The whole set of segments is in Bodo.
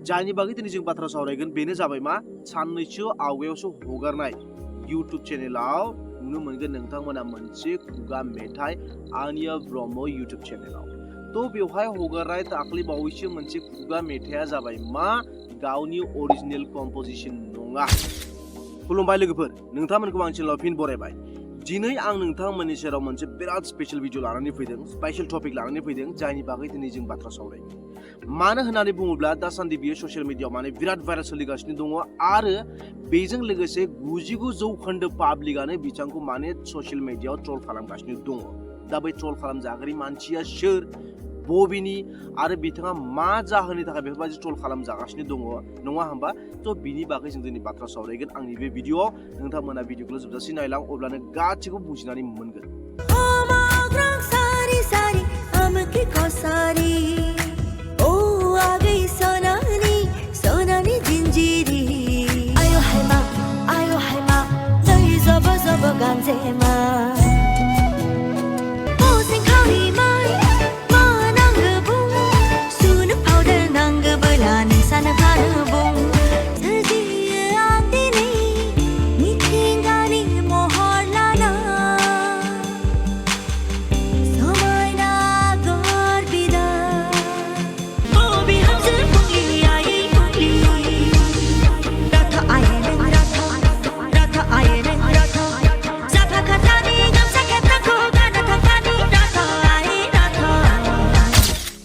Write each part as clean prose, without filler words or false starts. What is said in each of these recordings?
जायनि बागै दिनै जों बाथ्रा सावरायगोन बेनो जाबाय मा साननैसो आवगायावसो हगारनाय YouTube चेनेलाव नुनो मोनगोन नोंथांमोना मोनसे खुगा मेथाइ आनिया ब्रह्म YouTube चेनेलाव तो बेवहाय हगारनाय दाख्लै बावैसो मोनसे खुगा मेथाइया जाबाय मा गावनि अरिजिनेल कम्प'जिशन नङा। खुलुमबाय लोगोफोर, नोंथांमोनखौ आं चेनेलाव फिन बरायबाय। दिनै आं नोंथांमोननि सेराव मोनसे बिराद स्पेशल भिडिअ लानानै फैदों, स्पेशल टपिक लानानै फैदों, जायनि बागै दिनै जों बाथ्रा सावरायगोन। मानो होननानै बुङोब्ला दासान्दि बियो ससियेल मिडियाआव माने बिराद भाइरेल सोलिगासिनो दङ आरो बेजों लोगोसे 99% पाब्लिकआनो बिथांखौ माने ससियेल मिडियाआव ट्रल खालामगासिनो दङ। दा बै ट्रल खालामजाग्रा मानसिया सोर, बबेनि आरो बिथाङा मा जाहोननि थाखाय बेफोरबायदि ट्रल खालामजागासिनो दङ नङा होमबा? थ' बिनि बागै जों दिनै बाथ्रा सावरायगोन आंनि बे भिडिअआव। नोंथांमोना भिडिअखौ जोबजासिम नायलां, अब्लानो गासैखौ बुजिनानै मोनगोन।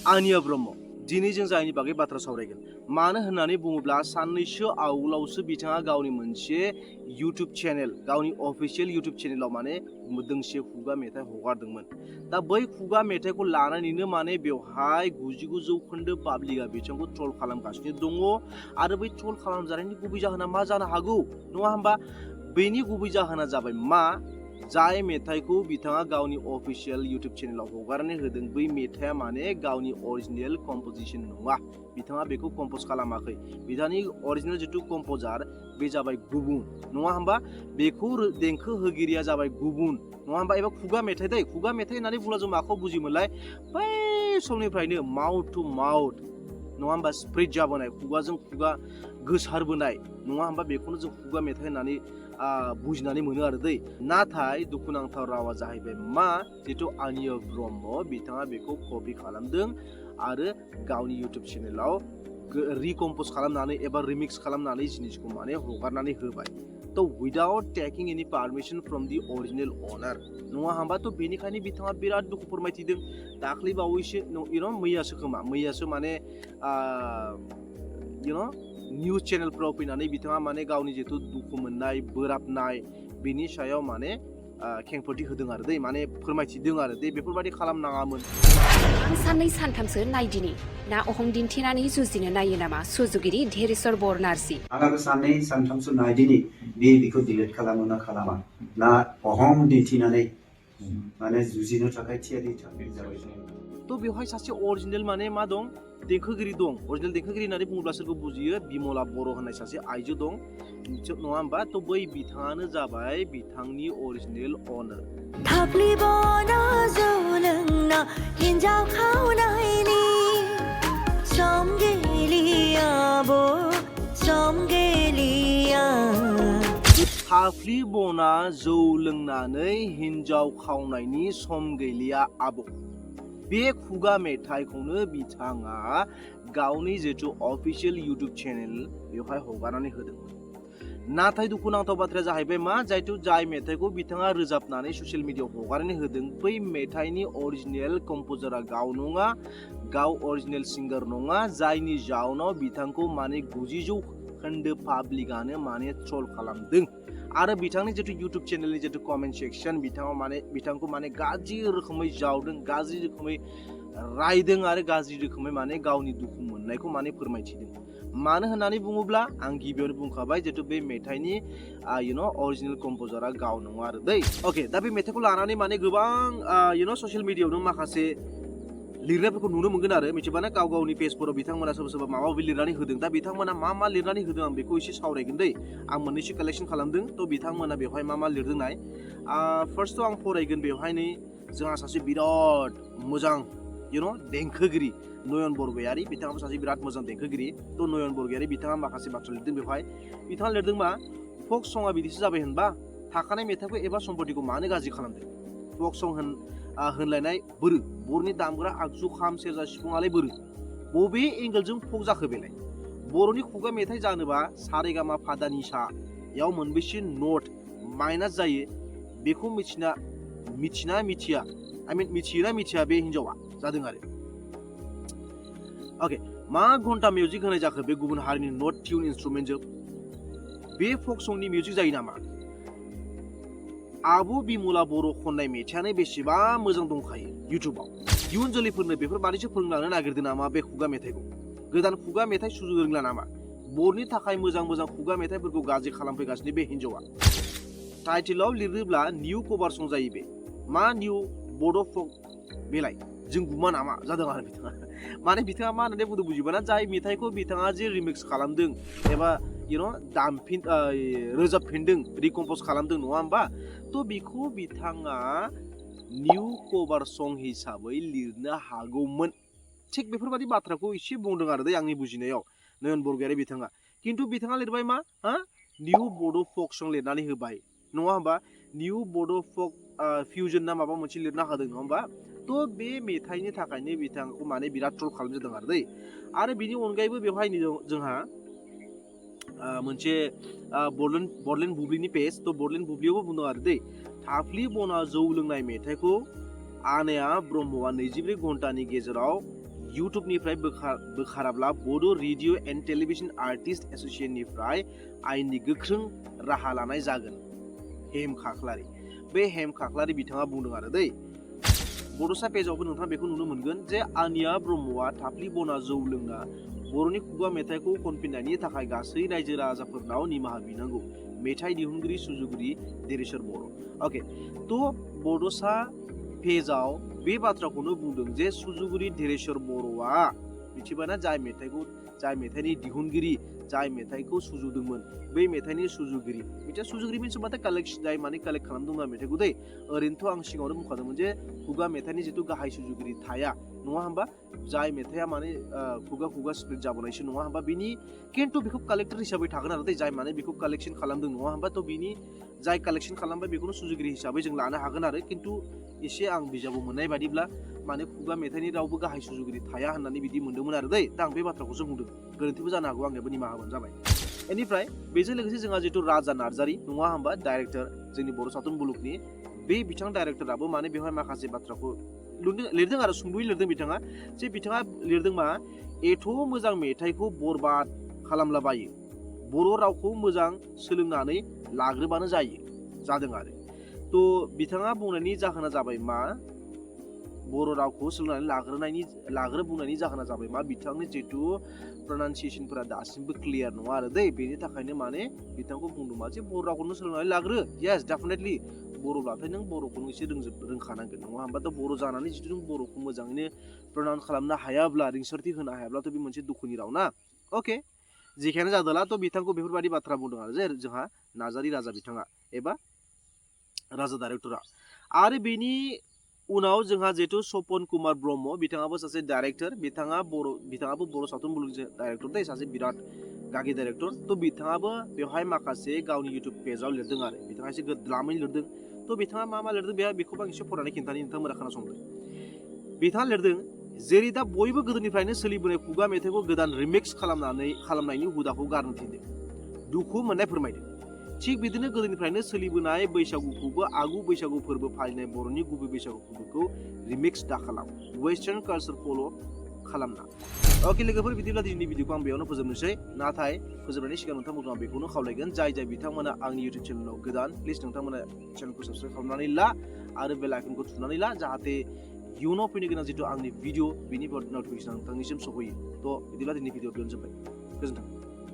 आनिया ब्रह्म दिनै जों जायनि बागै बाथ्रा सावरायगोन। मानो होननानै बुङोब्ला साननैसो आवगोलावसो बिथाङा गावनि मोनसे YouTube चेनेल, गावनि अफिसियेल YouTube चेनेलाव माने दोंसे खुगा मेथाइ हगारदोंमोन। दा बै खुगा मेथाइखौ लानानैनो माने बेवहाय 99% पाब्लिकआ बिथांखौ ट्रल खालामगासिनो दङ आरो बै ट्रल खालामजानायनि गुबै जाहोना मा जानो हागौ नङा होमबा? बेनि गुबै जाहोना जाबाय मा, जाय मेथाइखौ बिथाङा गावनि अफिसियेल YouTube चेनेलाव हगारनानै होदों बै मेथाइया माने गावनि अरिजिनेल कम्प'जिशन नङा। बिथाङा बेखौ कम्प'ज खालामाखै। बिथांनि अरिजिनेल जिथु कम्प'जार बे जाबाय गुबुन नङा होमबा? बेखौ देंखो होगिरिया जाबाय गुबुन नङा होमबा? एबा खुगा मेथाइ दै, खुगा मेथाइ होननानै बुङोब्ला जों माखौ बुजिमोनलाय? बै समनिफ्रायनो माउथ टु माउथ नङा होमबा स्प्रेड जाबोनाय, खुगाजों खुगा गोसारबोनाय नङा होमबा? बेखौनो जों खुगा मेथाइ होननानै बुजिनानै मोनो आरो दै। नाथाय दुखुनांथाव रावा जाहैबाय मा, जिथु आनिया ब्रह्म बिथाङा बेखौ कपि खालामदों आरो गावनि YouTube चेनेलाव रिकम्प'ज खालामनानै एबा रिमिक्स खालामनानै जिनिसखौ माने हगारनानै होबाय। थ' without taking any permission from the original owner नङा होमबा? थ' बेनिखायनो बिथाङा बिराद दुखु फोरमायथिदों। दाख्लै बावैसो मैयासो माने निउस चेनेलफोराव फैनानै बिथाङा माने गावनि जिथु दुखु मोननाय, बोराबनाय बेनि सायाव माने खेंफोरथि होदों आरो दै, माने फोरमायथिदों आरो दै बेफोरबायदि खालामनाङामोन। साननै सानथामसो नायदिनि ना अहं दिन्थिनानै जुजिनो नायो नामा सुजुगिरि धीरेश्वर बरनार्जी? आंबो साननै सानथामसो नायदिनि बेखौ डिलिट खालामो ना खालामा, ना अहं दिन्थिनानै माने जुजिनो थाखाय थियारि जाबाय। थ' बेवहाय सासे अरिजिनेल माने मा दं, देंखोगिरि दं। अरिजिनेल देंखोगिरि होननानै बुङोब्ला सोरखौ बुजियो? बिमला बर' होननाय सासे आइजो दं नङा होमबा? थ' बै बिथाङानो जाबाय बिथांनि अरिजिनेल अनार। फाफ्लि बना जौ लोंनानै हिन्जाव खावनायनि सम गैलिया आब'। बे खुगा मेथाइखौनो बिथाङा गावनि जिथु अफिसियेल YouTube चेनेल बेवहाय हगारनानै होदोंमोन। नाथाय दुखुनांथाव बाथ्राया जाहैबाय मा, जाय मेथाइखौ बिथाङा रोजाबनानै ससियेल मिडियाआव हगारनानै होदों बै मेथाइनि अरिजिनेल कम्प'जारा गाव नङा, गाव अरिजिनेल सिंगार नङा, जायनि जाउनाव बिथांखौ माने 90% पाब्लिकआनो माने ट्रल खालामदों आरो बिथांनि जिथु YouTube चेनेलनि जिथु कमेन्ट सेक्सन बिथांखौ माने गाज्रि रोखोमै जावदों, गाज्रि रोखोमै रायदों आरो गाज्रि रोखोमै माने गावनि दुखु मोननायखौ माने फोरमायथिदों। मानो होननानै बुङोब्ला आं गिबियावनो बुंखाबाय जितु बे मेथाइनि अरिजिनेल कम्प'जारा गाव नङा आरो दै। अके, दा बे मेथाइखौ लानानै माने गोबां ससियेल मिडियाआवनो माखासे लिरनायफोरखौ नुनो मोनगोन आरो मिथिबाना गाव गावनि पेजफोराव बिथांमोना सोरबा सोरबा माबा माबि लिरनानै होदों। दा बिथांमोना मा लिरनानै होदों आं बेखौ एसे सावरायगोन दै। आं मोननैसो कालेक्शन खालामदों। थ' बिथांमोना बेवहाय मा लिरदों नाय। फार्स्टआव आं फरायगोन बेवहाय नै जोंहा सासे बिराद मोजां देंखोगिरि नयन बरगयारि बिथाङाबो सासे बिराद मोजां देंखोगिरि थ' नयन बरगयारि बिथाङा माखासे बाथ्रा लिरदों बेवहाय बिथाङा लिरदों मा फक सङा बिदिसो जाबाय होनबा थाखानाय मेथाइखौ एबा सम्पतिखौ मानो गाज्रि खालामदों फक सं होनलायनाय बोरो बर'नि दामग्रा आगजु खाम सेरजा सिफुङालाय बोरो बबे एंगेलजों फक जाखो बेलाय बर'नि खुगा मेथाइ जानोबा सारेगामा फादानि सायाव मोनबेसे नट माइनास जायो बेखौ मिथियोना मिथिया मिथियोना मिथिया बे हिन्जावा जादों आरो अके मा घन्टा मिउजिक होनाय जाखो बे गुबुन हारिनि नट टिउन इन्स्ट्रुमेन्टजों बे फक संनि मिउजिक जायो नामा आबु बिमला बर' खननाय मेथाइयानो बेसेबा मोजां दंखायो इउटुबाव इयुन जोलैफोरनो बेफोरबादिसो फोरोंलांनो नागिरदों नामा बे खुगा मेथाइखौ गोदान खुगा मेथाइ सुजुनो रोंला नामा बर'नि थाखाय मोजां मोजां खुगा मेथाइफोरखौ गाज्रि खालामफैगासिनो बे हिन्जावा टाइटेलाव लिरोब्ला निउ कभार सं जायो बे मा निउ बड' फक बेलाय जों गुमा नामा जादों आरो बिथाङा माने बिथाङा मा होननानै बुंदों बुजिबाना जाय मेथाइखौ बिथाङा जे रिमिक्स खालामदों एबा रोजाबफिनदों रिकम्पज खालामदों नङा होमबा थ' बेखौ बिथाङा निउ कभार सं हिसाबै लिरनो हागौमोन थिग बेफोरबादि बाथ्राखौ एसे बुंदों आरो आंनि बुजिनायाव नयन बरगयारि बिथाङा खिन्थु बिथाङा लिरबाय मा निउ बड' फक सं लिरनानै होबाय नङा होमबा निउ बड' फक फिउजन ना माबा मोनसे लिरना होदों नङा होमबा थ' बे मेथाइनि थाखायनो बिथांखौ माने बिराद ट्रल खालामजादों आरो बिनि अनगायैबो बेवहाय जोंहा मोनसे बडलेण्ड बुब्लिनि पेज थ' बडलेण्ड बुब्लियावबो बुंदों आरो थाफ्लि बना जौ लोंनाय मेथाइखौ आनाया ब्रह्मआ 24 घन्टानि गेजेराव इउटुबनिफ्राय बोखाराब्ला बड' रेडिअ एन्ड टेलिभिजन आर्टिस्ट एस'सिएशननिफ्राय आयेननि गोख्रों राहा लानाय जागोन हेम खाख्लारि बे हेम खाख्लारि बिथाङा बुंदों आरो बड'सा पेजावबो नोंथाङा बेखौ नुनो मोनगोन जे आनिया ब्रह्मआ थाफ्लि बना जौ लोंना बर'नि खुगा मेथाइखौ खनफिननायनि थाखाय गासै रायजो राजाफोरनाव निमाहा बिनांगौ मेथाइ दिहुनगिरि सुजुगिरि देरेश्वर बर' अके थ' बड'सा पेजाव बे बाथ्राखौनो बुंदों जे सुजुगिरि देरेश्वर बर'आ मिथिबायना जाय मेथाइनि दिहुनगिरि जाय मेथाइखौ सुजुदोंमोन बै मेथाइनि सुजुगिरि मिन्स होनबाथाय कालेक्ट जाय माने कालेक्ट खालामदोंमोन मेथाइखौ ओरैनोथ' आं सिगाङावनो बुंखादोंमोन जे खुगा मेथाइनि जिथु गाहाय सुजुगिरि थाया नङा होमबा जाय मेथाइया माने खुगा खुगा स्प्रिट जाबोनायसो नङा होमबा बिनि खिन्थु बेखौ कालेक्टर हिसाबै थागोन आरो जाय माने बेखौ कालेक्शन खालामदों नङा होमबा थ' बिनि जाय कालेक्शन खालामबाय बेखौनो सुजुगिरि हिसाबै जों लानो हागोन आरो खिन्थु एसे आं बिजाबाव मोननाय बादिब्ला माने खुगा मेथाइनि रावबो गाहाय सुजुगिरि थाया होननानै बिदि मोनदोंमोन आरो दा आं बे बाथ्राखौसो बुंदों गोरोन्थिबो जानो हागौ आंनियाबो निमाहा होबानो जाबाय बेनिफ्राय बेजों लोगोसे जोंहा जिथु राजा नार्जारि नङा होमबा डाइरेक्टर जोंनि बर' सावथुन मुलुगनि बे बिथां डाइरेक्टराबो माने बेवहाय माखासे बाथ्राखौ लिरदों आरो सुंद'यै लिरदों बिथाङा लिरदों मा एथ' मोजां मेथाइखौ बरबाद खालामलाबायो बर' रावखौ मोजां सोलोंनानै लाग्रोबानो जादों आरो थ' बिथाङा बुंनायनि जाहोना जाबाय मा बर' रावखौ सोलोंनानै बुंनायनि जाहोना जाबाय मा बिथांनि जिथु प्रनाउन्सियेसनफोरा दासिमबो क्लियार नङा आरो बेनि थाखायनो माने बिथांखौ बुंदों मा जे बर' रावखौनो सोलोंनानै लाग्रो येस डेफिनेटलि बर'ब्लाथाय नों बर'खौनो एसे रोंखानांगोन नङा होमबा थ' बर' जानानै जुदि नों बर'खौ मोजाङैनो प्रनाउन्स खालामनो हायाब्ला रिंसारथि होनो हायाब्लाथ' बे मोनसे दुखुनि राव ना अके जेखियानो जादोंला थ' बिथांखौ बेफोरबायदि बाथ्रा बुंदों आरो जे जोंहा नार्जारि राजा बिथाङा एबा राजा डाइरेक्टरा आरो बेनि उनाव जोंहा जिहेतु सपन कुमार ब्रह्म बिथाङाबो सासे डाइरेक्टर बिथाङाबो बर' सावथुन मुलुगनि डाइरेक्टर सासे बिराद गागि डाइरेक्टर थ' बिथाङाबो बेवहाय माखासे गावनि इउटुब पेजाव लिरदों आरो बिथाङा एसे द्लामैनो लिरदों थ' बिथाङा मा लिरदों बेखौबो आं एसे फरायनानै खिन्थानि नोंथांमोना खोनासंदों बिथाङा लिरदों जेरै दा बयबो गोदोनिफ्रायनो सोलिबोनाय खुगा मेथाइखौ गोदान रिमिक्स खालामनायनि हुदाखौ गारनो थिनदों दुखु मोननाय फोरमायदों थिग बिदिनो गोदोनिफ्रायनो सोलिबोनाय बैसागुखौबो आगु बैसागु फोरबो फालिनाय बर'नि गुबै बैसागु फोरबोखौ रिमिक्स दाखालाम वेस्टार्न कालचार फल' खालामना अके लोगोफोर बिदिब्ला दिनैनि भिडिअखौ आं बेयावनो फोजोबनोसै नाथाय फोजोबनायनि सिगां नोंथांमोनखौ आं बेखौनो खावलायगोन जाय बिथांमोना आंनि इउटुब चेनेलाव गोदान प्लिज नोंथांमोना चेनेलखौ साबस्क्राइब खालामनानै ला आरो बेल आइकनखौ थुनानै ला जाहाथे इयुनाव फैनो गोनां जिथु आंनि भिडिअ बिनि नटिफिकेसन नोंथांनिसिम सफैयो थ' बिदिब्ला दिनैनि भिडिअ बेयावनो जोब्बाय गोजोन्थों